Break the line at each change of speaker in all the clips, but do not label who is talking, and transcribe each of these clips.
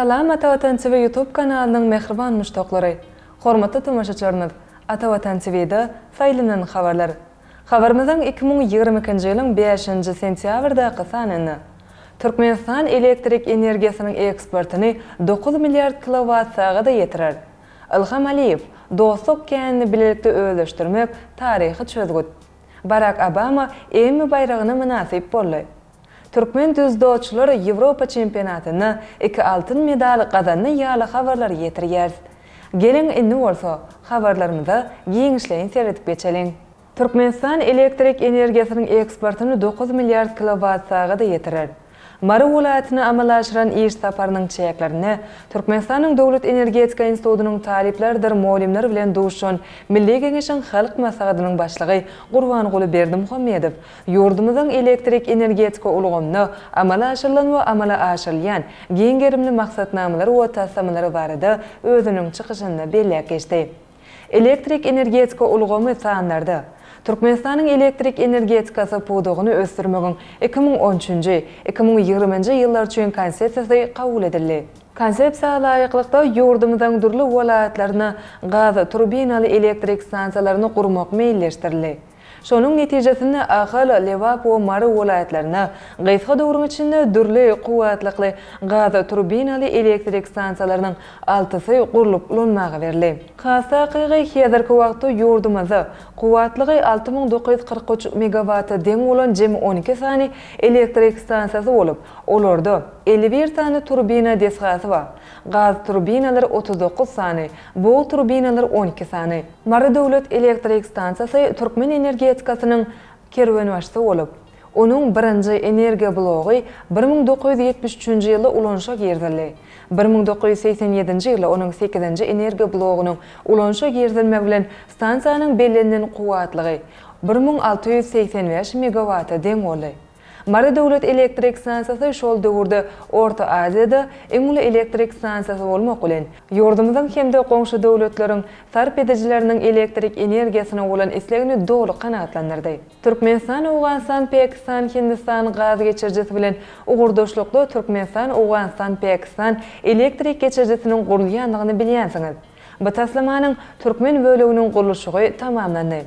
Salam Ata Watan TV YouTube kanalynyň mähriban muşdaklary! Hormatly tomaşaçylarymyz, Ata Watan TV-de saýlanan habarlar. Habarymyzyň 2022-nji ýylyň bäşinji sentýabrdaky sanynda, Türkmenistan elektrik energiýasynyň eksportyny dokuz milliard kilowat-sagada ýetirer. Ilham Aliýew, Dostluk känini bilelikde özleşdirmek taryhy çözgüt. Barak Obama Emmi baýragyna mynasyp boldy. Türkmen dzýudoçylary Ýewropa çempionatynda iki altyn medal gazandy ýaly habarlary ýetirýäris. Geliň indi bolsa habarlarymyza giňişleýin seredip geçeliň. Türkmenistan elektrik energiýasynyň eksportyny dokuz milliard kilowat-sagada ýetirer. Mary welaýatyna amala aşyran iş saparynyň çäklerinde Türkmenistanyň Döwlet energetika institutynyň talyplarydyr mugallymlary bilen duşuşan Milli Geňeşiň Halk Maslahatynyň Başlygy Gurbanguly Berdimuhamedow ýurdumyzyň elektrik energetika ulgamynda amala aşyrylan we amala aşyrylýan giň gerimli maksatnamalar we taslamalar barada özüniň çykyşynda belläp geçdi. Elektrik energetika ulgamy sanlarda. Türkmenistanyň elektrik energetikasy pudagyny ösdürmegiň 2013-nji, 2020-nji ýyllar üçin Konsepsiýasy kabul edildi. Konsepsiýa laýyklykda, ýurdumyzyň dürli welaýatlarynda gaz turbinaly elektrik stansiýalaryny gurmak meýilleşdirildi. Şonuň netijesinde Ahal, Lebap we Mary welaýatlarynda gysga döwrüň içinde dürli kuwwatlykly gaz turbinaly elektrik stansiýalarynyň altysy gurlup ulanmaga berildi. Has takygy, häzirki wagtda ýurdumyzda kuwwatlygy 6943 megawata deň bolan jemi 12 sany elektrik stansiýasy bolup, olarda 51 sany turbina desgasy bar. Gaz turbinalary 39 sany, bug turbinalary 12 sany. Mary döwlet elektrik stansiýasy türkmen energetikasynyň kerwenbaşysy bolup, onuň birinji energiýa blogy 1973-nji ýylda ulanyşa girizildi. 1987-nji ýylda onuň sekizinji energiýa blogynyň ulanyşa girizilmegi bilen stansiýanyň bellenilen kuwwatlygy 1685 megawata deň boldy. Mary döwlet elektrik stansiýasy şol döwürde Orta Aziýada iň uly elektrik stansiýasy bolmak bilen, ýurdumyzyň hem-de goňşy döwletleriň sarp edijileriniň elektrik energiýasyna bolan islegini doly kanagatlandyrdy. Türkmenistan, Owganystan, Pakistan, Hindistan gaz geçirijisi bilen ugurdaşlykda Türkmenistan, Owganystan, Pakistan elektrik geçirijisiniň gurulýandygyny bilýänsiňiz. Bu taslamanyň türkmen böleginiň gurluşygy tamamlandy.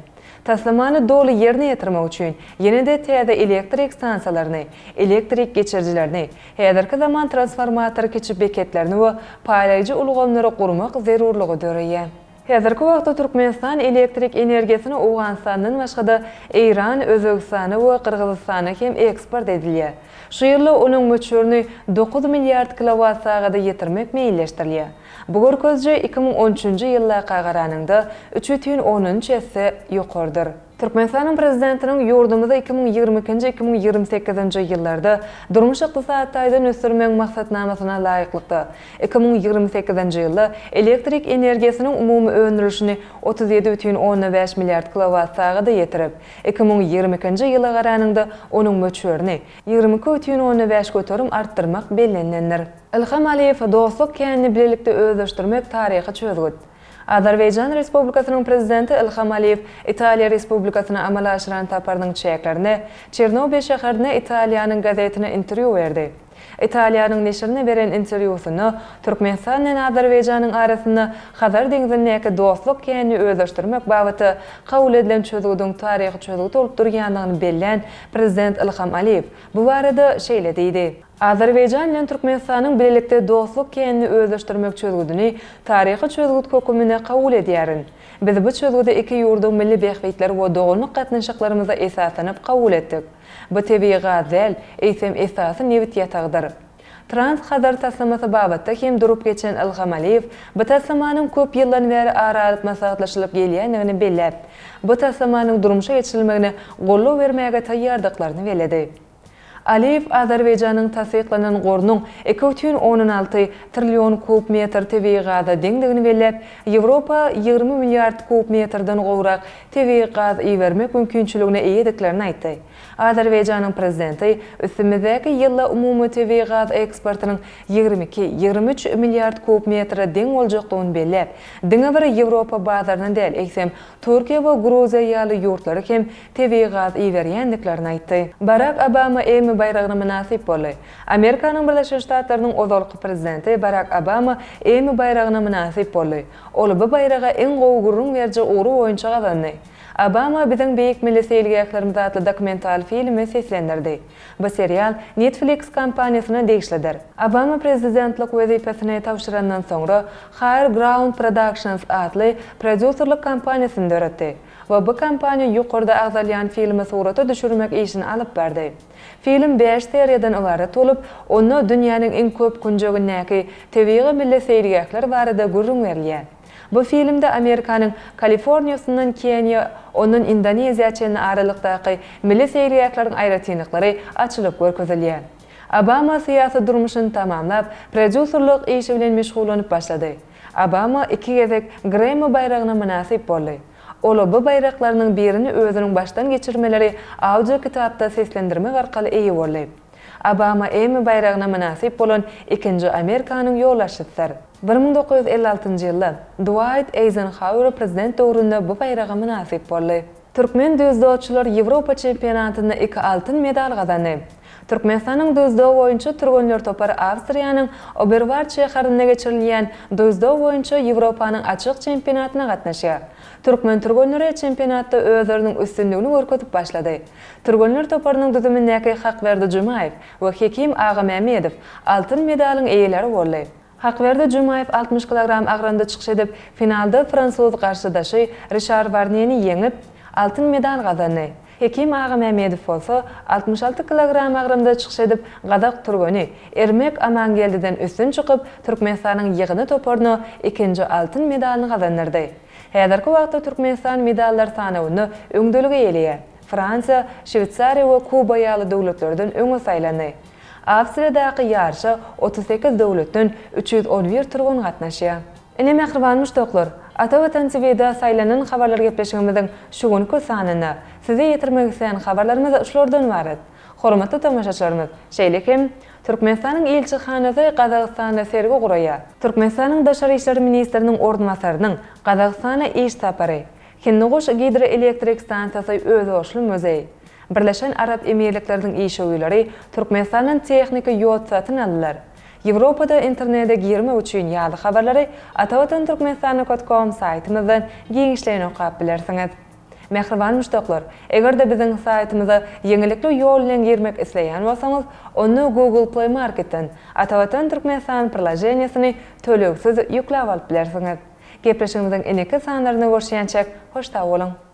Taslamany doly ýerine ýetirmek üçin ýene-de täze elektrik stansiýalaryny, elektrik geçirijilerini, häzirki zaman transformator kiçi beketlerini we paýlaýjy ulgamlary gurmak zerurlygy döreýär. Häzirki wagtda Türkmenistan elektrik energiýasyny Owganystandan başga-da Eýran, Özbegistana we Gyrgyzystana hem eksport edilýär. Şu ýylda onuň möçberini dokuz milliard kilowat-sagada ýetirmek meýilleşdirilýär. Bu görkeziji 2013-nji ýyldaka garanyňda üç bütin ondan üç esse ýokarydyr. Türkmenistanyň Prezidentiniň ýurdumyzy 2022-nji, 2028-nji ýyllarda durmuş-ykdysady taýdan ösdürmegiň maksatnamasyna laýyklykda, 2028-nji ýylda elektrik energiýasynyň umumy öndürilişini 37 bütin onda bäş milliard kilowat-sagada ýetirip, 2022-nji ýyla garanyňda onuň möçberini 22 bütin onda 5% artdyrmak bellenilendir. Ilham Aliýew, Dostluk känini bilelikde özleşdirmek taryhy çözgüt. Azerbaýjan Respublikasynyň Prezidenti Ilham Aliýew Italiýa Respublikasyna amala aşyran saparynyň çäklerinde Çernobiýa şäherinde Italiýanyň gazetine interwýu berdi. Italiýanyň neşirine beren interwýusynda Türkmenistan bilen Azerbaýjanyň arasynda Hazar deňzindäki Dostluk känini özleşdirmek babatda kabul edilen çözgüdiň taryhy çözgüt bolup durýandygyny bellän Prezident Ilham Aliýew bu barada şeýle diýdi. Azerbaýjan bilen Türkmenistanyň bilelikde Dostluk känini özleşdirmek çözgüdini taryhy çözgüt höküminde kabul edýärin. Biz bu çözgüdi iki ýurduň milli bähbitleri we doganlyk gatnaşyklarymyza esaslanyp kabul etdik. Bu tebigy gaz däl, eýsem esasy nebit ýatagydyr. Trans-Hazar taslamasy babatda hem durup geçen Ilham Aliýew bu taslamanyň köp ýyldan bäri ara alyp maslahatlaşylyp gelýändigini belläp, bu taslamanyň durmuşa geçirilmegine goldaw bermäge taýýardyklaryny belledi. Aliýew Azerbaýjanyň tassyklanan gorunyň 2,6 trillion kub metr tebigy gaza deňdigini belläp, Ýewropa 20 milliard kub metrden gowrak tebigy gaz ibermek mümkinçiligine eýediklerini aýtdy. Azerbaýjanyň prezidenti üstümizdäki ýylda umumy tebigy gaz eksportynyň 22, 23 milliard kub metre deň boljakdygyny belläp, diňe bir Ýewropa bazaryna däl, eýsem, Türkiýe we Gruziýa ýaly ýurtlara hem tebigy gaz iberýändiklerini aýtdy. Barak Obama Emmy. baýragyna mynasyp boldy. Amerikanyň Birleşen Ştatlarynyň ozalky prezidenti Barak Obama Emmy baýragyna mynasyp boldy. Ol bu baýraga iň gowy gürrüň beriji ugry boýunça gazandy. Obama Biziň beýik milli seýilgählerimiz atly dokumental filmi seslendirdi. Bu serial Netflix kompaniýasyna degişlidir. Obama prezidentlik wezipesini tabşyrandan soňra Higher Ground Productions atly prodýuserlik kompaniýasyny döretdi we bu kompaniýa ýokarda agzalýan filmi surata düşürmek işini alyp bardy. Film bäş seriýadan ybarat bolup, onda dünýäniň iň köp künjegindäki tebigy milli seýilgähler barada gürrüň berilýär. Bu filmde Amerikanyň Kaliforniýasyndan Keniýa, ondan Indoneziýa çenli aralykdaky milli seýilgähleriň aýratynlyklary açylyp görkezilýär. Obama syýasy durmuşyny tamamlap, prodýuserlik işi bilen meşgullanyp başlady. Obama iki gezek Gremmi baýragyna mynasyp boldy. Ol bu baýraklarynyň birini özüniň başdan geçirmeleri audio kitapda seslendirmek arkaly eýe boldy. Obama Emmi baýragyna mynasyp bolan ikinji Amerikanyň ýolbaşçysydyr. 1956-njy ýylda Duaýt Eýzenhauer prezident döwründe bu baýraga mynasyp boldy. Türkmen dzýudoçylar Ýewropa çempionatynda iki altyn medal gazandy. Türkmenistanyň dzýudo boýunça türgenler topary Awstriýanyň Oberwart şäherinde geçirilýän dzýudo boýunça Ýewropanyň açyk çempionatyna gatnaşýar. Türkmen türgenleri çempionatda özleriniň üstünligini görkezip başlady. Türgenler toparynyň düzümindäki Hakberdi Jumaýew we Hekim Agamämmedow altyn medalyň eýeleri boldy. Hakberdi Jumaýew 60 kilogram agramda çykyş edip, finalda fransuz garşydaşy Rişar Warneni ýeňip, altyn medal gazandy. Hekim Agamämmedow bolsa 66 kilogram agramda çykyş edip, gazak türgeni Ermek Amangeldiden üstün çykyp, Türkmenistanyň ýygyndy toparyna ikinji altyn medalyny gazandyrdy. Häzirki wagtda Türkmenistan medallar sanawynda öňdeligi eýeleýär. Fransiýa, Şweýsariýa we Kuba ýaly döwletlerden öňe saýlandy. Awstriýadaky ýaryşa 38 döwletden 311 türgen gatnaşýar. Ine, mähriban muşdaklar, Ata Watan TVde saýlanan habarlar gepleşigimiziň şu günki sanynda size ýetirmek isleýän habarlarymyz şulardan ybarat. Hormatly tomaşaçylarymyz, şeýle hem Türkmenistanyň ilçihanasy Gazagystanda sergi guraýar. Türkmenistanyň Daşary işler ministriniň orunbasarynyň Gazagystana iş sapary, Hindiguş gidroelektrik stansiýasy özboluşly muzeý. Birleşen Arap Emirlikleriniň işewürleri Türkmenistandan tehniki ýod satyn aldylar. Ýewropada internede girmek üçin ýaly habarlary Atavatan Türkmenistan com saýtymyzdan giňişleýin okap bilersiňiz. Mähriban muşdaklar, eger-de biziň saýtymyza ýeňillikli ýol bilen girmek isleýän bolsaňyz, onda Google Play Marketden Atavatan Türkmenistan priloženiýesini tölegsiz ýükläp alyp bilersiňiz. Gepleşigimiziň indiki sanlarynda görüşýänçäk, hoş sag boluň!